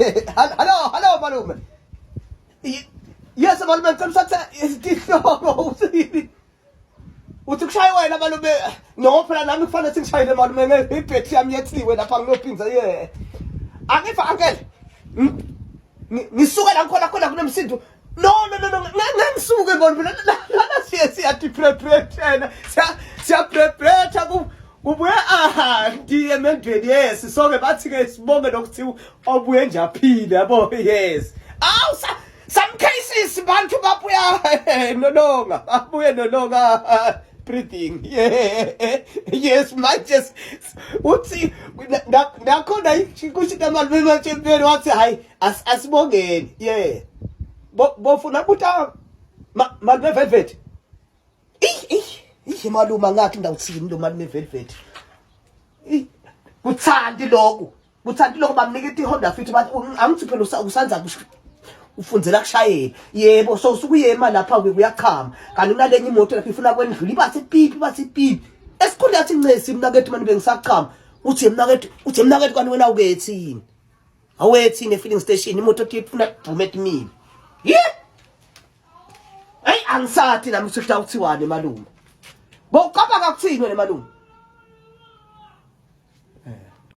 Hello, hello malume. Yes malume, ngicela usathe isihloko uthini? Uthi kushaye wena malume. No phela nami kufanele singishayele malume ngebhethi yami yethiwe lapha ngiyophinza ye. Angifa uncle. Ngisuke la ngikhona khona kunemsindo. No no no no ngengisuke malume lana siye siya deprepare siya siya prepare ku kubuye aha ndiye emendweni yes soke bathi ke sibonge nokuthi obuye nje aphile yabo yes awu some cases bantu babuya nolonga babuye nolonga breathing yeah yes manje uthi nakhona kusho malume manje wathi hayi asibongeni yeah bofuna buta malume velvet. Ih ih ih malume angathi ndawuthini lo malume velvet. Ih kuthandi lokho. Kuthandi lokho bamnika iHonda Fit bathi angithi phela usanza ufunzela kushayela. Yebo so usukuyema lapha ke kuyachama. Kanti kunalenye imoto lapha ifuna kwendlula ibathi pipi bathi pipi. Esikhundla yathi ncesi mnakethu manje bengisachama. Uthi mnakethu uthi mnakethu kanti wena ukethini? Awethi ne filling station imoto ifuna kudume etimile. Yeah. Hey angisathi nami ukuthi kuthiwani malume. Bocabanga kuthini wena malume?